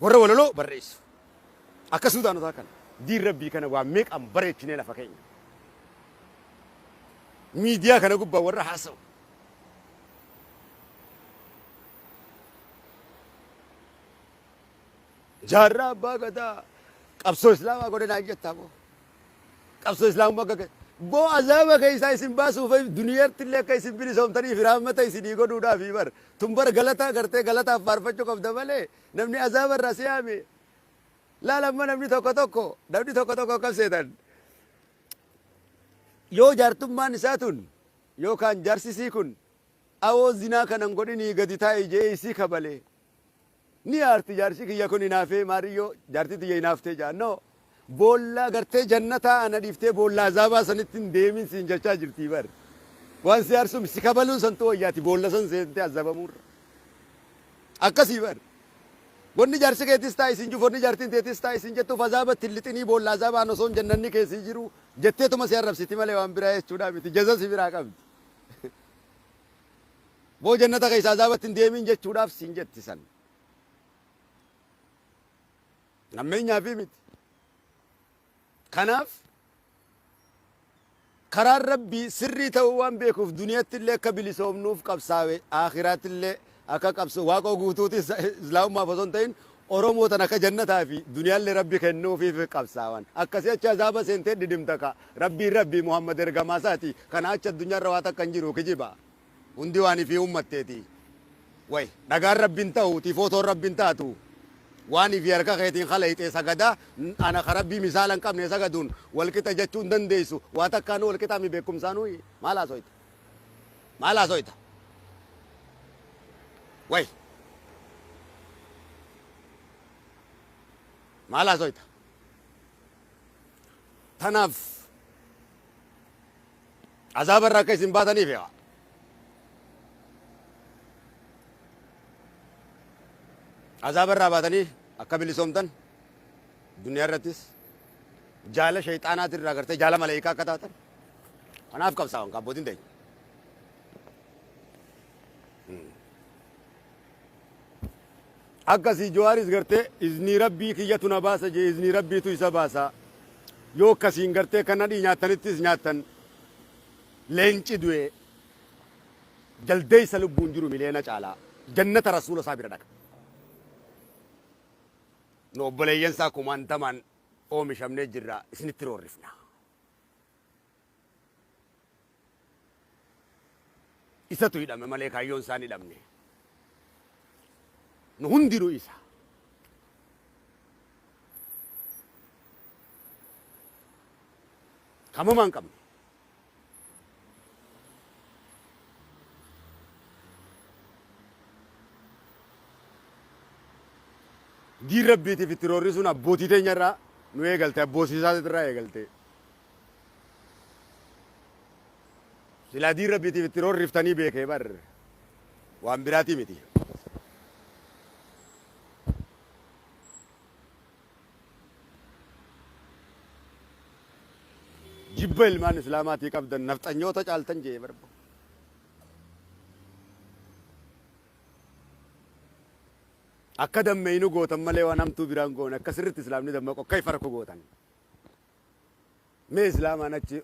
A: warra walaloo barreessu. Akka Suudaanotaa kana diin rabbii kana waa meeqaan bareechinee lafa keenya. Miidiyaa kana gubbaa warra haasa'u. Jaarraa abbaa gadaa qabsoo islaamaa godhe naan jettaa boo. Qabsoo islaamummaa akka boo azaaba keessaa isin baasuuf duniyaatti illee akka isin bilisoomtaniif rahmata isinii godhuudhaaf bar. Tun bara galata gartee galataaf faarfachuu qabda malee namni azaaba irraa si yaame. Laal amma namni tokko tokko namni tokko tokko akkam seetan. Yoo jaartummaan isaa tun yookaan jaarsisii kun awoo zinaa kanan godhinii gadi taa'i je'ee isii kabalee. Ni aarti jaarsi kiyya kun hinaafee maariyyoo jaartii tiyya hinaaftee jaa no boolla gartee jannataa ana dhiiftee boolla azaabaa sanitti hin deemin siin jechaa jirtii bar waan si aarsum si kabaluun santu wayyaati boolla san seentee azabamuurra akkasii bar wanni jaarsi keetis taa isin juuf wanni jaartiin teetis taa isin jettuuf azaabatti hin lixinii boolla azaabaan osoo hin jannanni keessii jiru jetteetuma si arrabsiti malee waan biraa jechuudhaa miti jaza si biraa qabdi. Boo jannata keessa azaabatti hin deemin jechuudhaaf siin jetti san. Ammeenyaafii miti. Kanaaf karaan rabbii sirrii ta'uu waan beekuuf duniyatti illee akka bilisoomnuuf qabsaawe aakhiraatti illee akka qabsoo waaqoo guutuutis islaamummaaf osoo hin ta'in Oromoo tan akka jannataa fi duniyaallee rabbi kennuufiif qabsaawan. Akkasii achi azaaba seentee dhidhimta ka rabbiin rabbii Muhammad ergamaa isaati kana achi addunyaarra waa takka hin jiru kijiba. Hundi waan ifii uummatteeti. Way, dhagaan Rabbi hin ta'uutii, footoon Rabbi hin taatu. Waan ifii harka keetiin khalayxee sagadaa, ana ka Rabbii misaala hin qabne sagaduun wal qixa jechuu hin dandeessu. Waa takkaanuu wal qixaa mi beekkumsaanuuyi? Maal haasoyta? Maal haasoyta? Way! Maal haasoyta? Tanaaf Azaaba irraa akka isin baataniif yaa. Azaaba irraa baatanii akka bilisoomtan duniyaa irrattis jaala shayxaanaati irraa gartee jaala maleeyikaa akka taatan kanaaf qabsaawan ka abbootiin teenya. Akkasii Jawaaris gartee iznii rabbii kiyyatu na baasa jee iznii rabbiitu isa baasa. Yoo akkasiin gartee kan nadhii nyaattanittis nyaattan leenci du'e jaldeessa lubbuun jiru miliyoona caalaa jannata rasuula isaa bira dhaqa. Nu obboleeyyan isaa kumaantamaan oomishamnee jirra isinitti roorrifna. Isatu hidhame malee kaayyoon isaa hin hidhamne. Nu hundinuu isa. Kamamaa hin qabne. Diin rabbiitiif itti roorrisuun abbootii teenya irraa nu eegalte abbootii isaatirraa eegalte. Silaa diin Rabbiitiif itti roorriftanii beekee bar waan biraatii miti. Jibba ilmaan Islaamaatii qabdan nafxanyoota caaltan jee barbo. Akka dammeeynu gootan malee waan hamtuu biraan goone akka sirritti Islaamni dammaqu akka ifa rakku gootan. Mee Islaamaan achi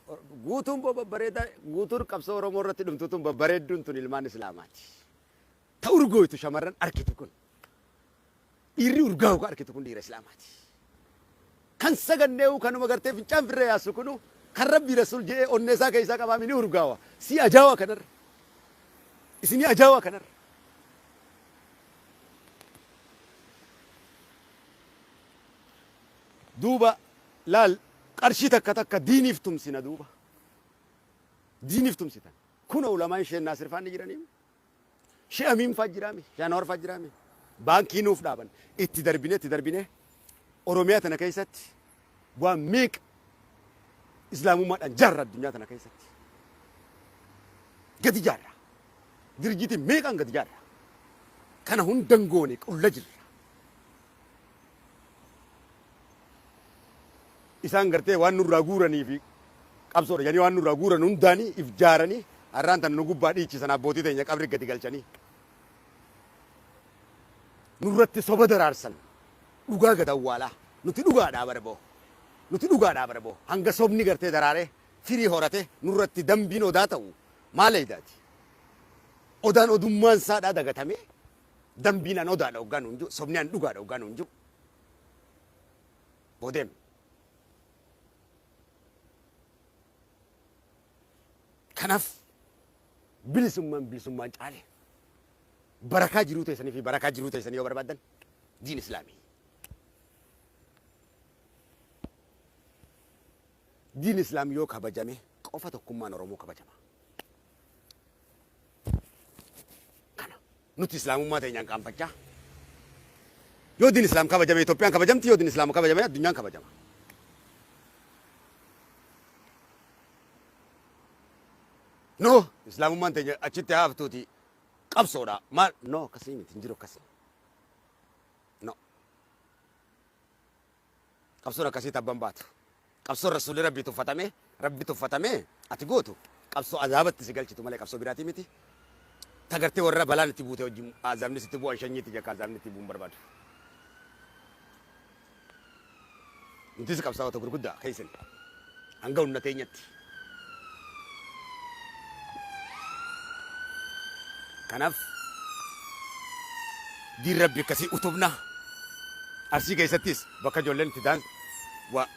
A: guutuun boo babbareedaa guutuun qabsoo Oromoo irratti dhumtu tun babbareedduun tun ilmaan Islaamaati. Ta urgooytu shamarran arkitu kun. Dhiirri urgaa'u ka arkitu kun dhiira Islaamaati. Kan sagannee'u kanuma gartee fincaan firree yaasu kunu kan Rabbii Rasuul je'ee onnee isaa keessaa qabaami ni urgaawa. Sii ajaawa kanarra. Isinii ajaawa kanarra. Duuba laal qarshii takka takka diiniif tumsina duuba. Diiniif tumsitan. Kunoo ulamaan Sheen Naasir faan ni jiranii. Shee Amiin faa jiraami. Shee Anwar faa jiraami. Baankii nuuf dhaaban. Itti darbine itti darbine Oromiyaa tana keessatti waan meeqa Islaamummaadhaan jaarra addunyaa tana keessatti. Gadi jaarra. Dirjitii meeqaan gadi jaarra. Kana hundan goone qulla jirra. Isaan gartee waan nurraa guuranii fi qabsoodha jedhanii waan nurraa guuran hundaanii if jaaranii har'aan tana nu gubbaa dhiichisan abbootii teenya qabri gadi galchanii. Nurratti soba daraarsan dhugaa gad awwaalaa nuti dhugaadhaa bara boo. Nuti dhugaadhaa bara boo. Hanga sobni gartee daraaree firii horate nurratti dambiin odaa ta'u maal eeydaati? Odaan odummaan isaadhaa dagatamee dambiin an odaadha hoggaa nuun jiru sobni an dhugaadha hoggaa nuun jiru. Boodeem. Kanaaf bilisummaan bilisummaan caale barakaa jiruu teessanii fi barakaa jiruu teessanii yoo barbaaddan diin islaamii. Diin islaam yoo kabajame qofa tokkummaan Oromoo kabajama. Kana nuti islaamummaa teenyaan qaanfachaa. Yoo diin islaam kabajame Itoophiyaan kabajamti, yoo diin islaam kabajame addunyaan kabajama. No, islaamummaan teenya achitti haa haftuuti qabsoodha. Maal? No, akkasii miti hin jiru akkasii. No. Qabsoon akkasii tabban baatu. Qabsoon rasuulli rabbii tuffatamee, rabbi tuffatamee ati gootu qabsoo azaabatti si galchitu malee qabsoo biraatii miti. Tagartee warra balaan itti buute wajjin azaabni sitti bu'an shanyiitti jakka azaabni itti bu'uun barbaadu. Nutis qabsaa'ota gurguddaa keessan hanga humna teenyatti. Kanaaf diin rabbi akkasii utubna. Arsii keessattis bakka ijoolleen itti daan waa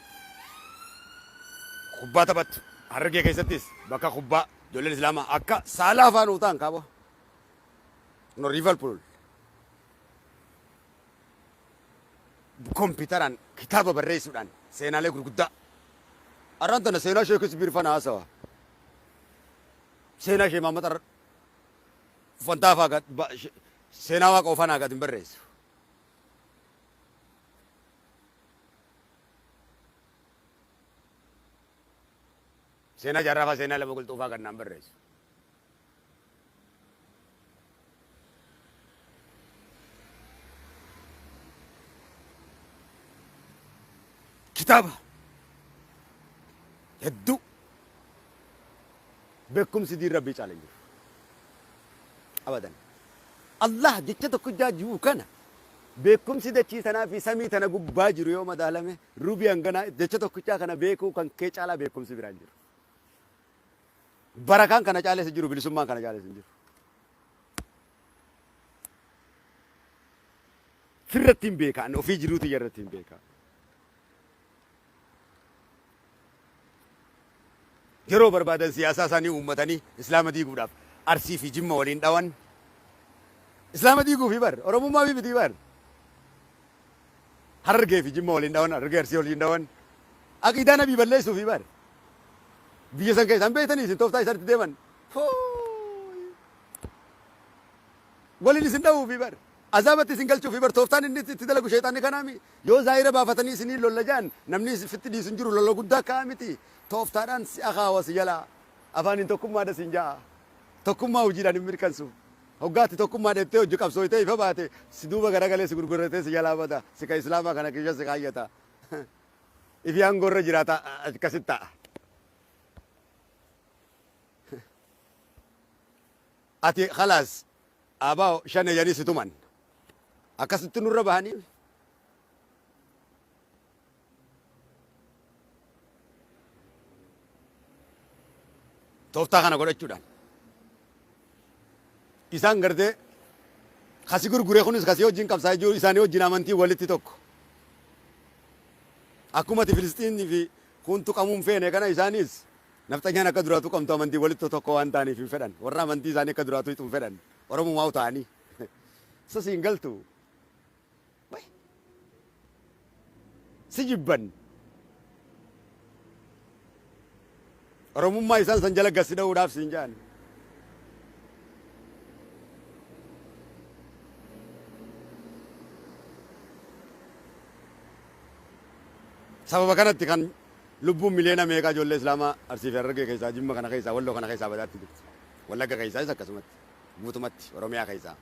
A: kubbaa taphattu. Harargee keessattis bakka kubbaa ijoolleen Islaamaa akka saalaa afaan utaan kaaba. No Liverpool. Kompiitaraan kitaaba barreessuudhaan seenaalee gurguddaa. Arraan tana seenaa Sheekisbiir fana haasawa. Seenaa Shee Mahammad Fantaa faa seenaa Waaqa ofanaa gad hin barreessu. Seenaa Jaarraa faa seenaa Lama Qilxuu faa gad naan barreessu. Kitaaba hedduu beekumsi diin rabbii caala hin jiru. Abadan. Allah jecha tokkichaa jiru kana beekumsi dachii tanaa fi samii tana gubbaa jiru yoo madaalame rubii hanganaa jecha tokkichaa kana beekuu kan kee caalaa beekumsi biraan jiru. Barakaan kana caalees hin jiru, bilisummaan kana caalees hin jiru. Firratti hin beeka, ani ofii jiruu tiyya irratti hin beeka. Yeroo barbaadan siyaasaa isaanii uummatanii Islaama diiguudhaaf Arsii fi Jimma waliin dhawan. Islaama diiguufi bar, Oromummaa fi miti bar. Harargee fi Jimma waliin dhawan, Harargee Arsii waliin dhawan. Aqiidaa Nabii balleessuufi bar. Biyya san keessa hin beektanii isin tooftaa isaan itti deeman. Fooyi. Waliin isin dha'uufi bar. Azaabatti isin galchuufi bar tooftaan inni itti dalagu sheexaanni kanaami. Yoo zaahira baafatanii isinii lolla jaan namni fitti dhiisu hin jiru lola guddaa ka'a miti. Tooftaadhaan si akaawa si jalaa. Afaaniin tokkummaadha siin ja'a. Tokkummaa hojiidhaan hin mirkansu. Hoggaatti tokkummaa dheettee hojii qabsooytee ifa baate si duuba garagalee si gurguratee si jalaa bada. Si ka Islaamaa kana keessa si kaayyata. Ifi aangoo irra jiraata akkasitti ta'a. Ati khalaas ABO shane jedhanii si tuman. Akkasitti nurra bahanii. Tooftaa kana godhachuudhaan. Isaan gartee kasi gurguree kunis kasii wajjin qabsaa'ee jiru isaanii wajjin amantii walitti tokko. Akkuma ati Filisxiinii fi kun tuqamuu hin feene kana isaanis nafxanyaan akka duraa tuqamtu amantii walitti tokko waan ta'aniif hin fedhan. Warra amantii isaanii akka duraa tuqxu hin fedhan. Oromumaa ta'anii. Isa siin galtu. Way. Si jibban. Oromummaa isaan san jala gad si dha'uudhaaf siin ja'an. Sababa kanatti kan lubbuun miliyoona meeqaa ijoollee Islaamaa Arsii fi Harargee keessaa, Jimma kana keessaa, Walloo kana keessaa badaatti jirti. Wallagga keessaas akkasumatti, guutumatti Oromiyaa keessaa.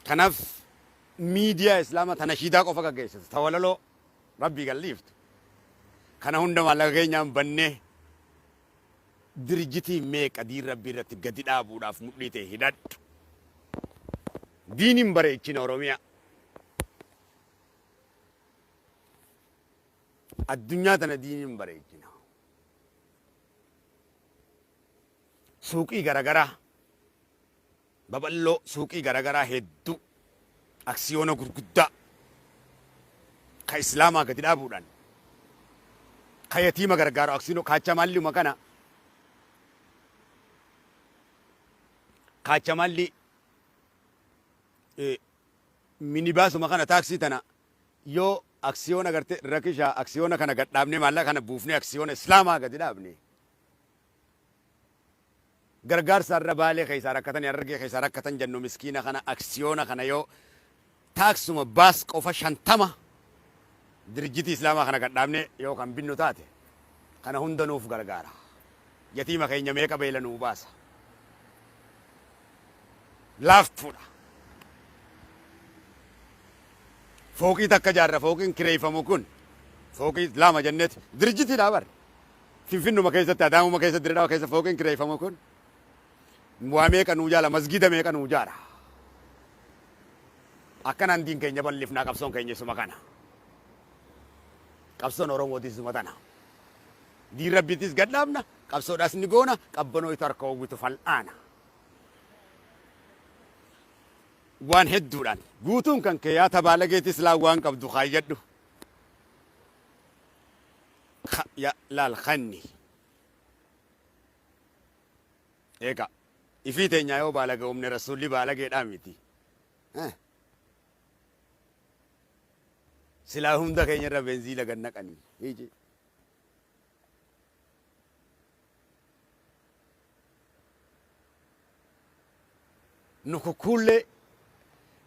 A: Kanaaf miidiyaa Islaamaa ta nashiidaa qofa gaggeessitu, ta walaloo Rabbii galliiftu. Kana hunda maallaqa keenyaan bannee dirjitii meeqa diin Rabbii irratti gadi dhaabuudhaaf mudhii ta'e hidhadhu. Diiniin bareechina Oromiyaa. Addunyaa tana diiniin bareechina. Suuqii garagaraa babal'oo suuqii garagaraa hedduu aksiyoona gurguddaa ka Islaamaa gadi dhaabuudhaan ka yatiima gargaaru aksiyoona kaachamaalliuma kana kaachamaalli minibaasuma kana taaksii tana yoo aksiyoona garte rakishaa aksiyoona kana gad dhaabnee maallaqa kana buufnee aksiyoona Islaamaa gadi dhaabne Gargaarsa irra Baalee keessaa rakkatanii Harargee keessaa rakkatan jennu miskiina kana aksiyoona kana yoo taaksuma baas qofa 50 dirjitii Islaamaa kana gad dhaabnee yoo kan binnu taate kana hunda nuuf gargaara. Yatiima keenya meeqa beela nuu baasa. Laaftuudha. Fooqii takka jaarra fooqiin kireeffamu kun fooqii lama jenneeti dirjitiidha bar. Finfinnuma keessatti, Adaamuma keessa, Dirredhawa keessa fooqiin kireeffamu kun waa meeqa nuu jaala, masgiida meeqa nuu jaara. Akkanaan diin keenya bal'ifnaa qabsoon keenya isuma kana. Qabsoon Oromootis isuma tana. Diin Rabbiitis gad dhaabna, qabsoodhaas ni goona, qabbanooytu harka oowwitu fal'aana. Waan hedduudhaan guutuun kan kee yaa tabaalageetis laan waan qabdu kaayyadhu. Ya laal kanni. Eega ifii teenyaa yoo baalaga uumne rasuulli baalageedhaa miti. Eh. Silaa hunda keenya irra benziila gad naqanii. Hiiji. Nu kukkuullee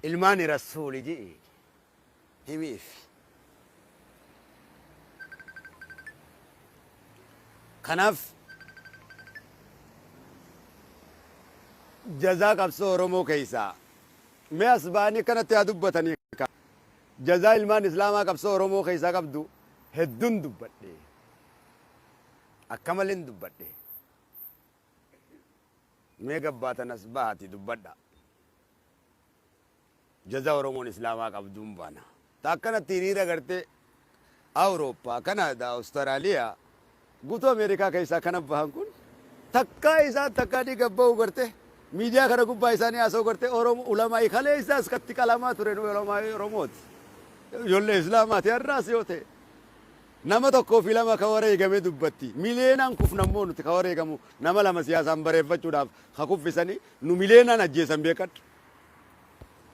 A: ilmaani rasuuli ji'i himiif. Kanaaf jazaa qabsoo Oromoo keessaa mee as ba'anii akkanatti haa dubbatanii jazaa ilmaan Islaamaa qabsoo Oromoo keessaa qabdu hedduun dubbadhe. Akka maleen dubbadhe. Mee gabbaatan as bahati dubbadha. Jaza Oromoon Islaamaa qabduun baana. Ta akkanatti hiriira gartee Awurooppaa, Kanaadaa, Awustiraaliyaa, guutuu Ameerikaa keessaa kana bahan kun takkaa isaan takkaa ni gabba'u garte miidiyaa kana gubbaa isaanii haasa'u garte Oromoo ulamaa'ii kalee isaas katti qalamaa ture nu ulamaa'ii Oromooti. Ijoollee Islaamaati har'aas yoo ta'e. Nama tokkoo fi lama ka wareegame dubbatti. Miliyeenaan kufna immoo nuti ka wareegamu nama lama siyaasaan bareeffachuudhaaf ka kuffisanii nu miliyeenaan ajjeesan beekadhu.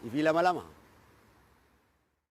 A: Ifii lama lama.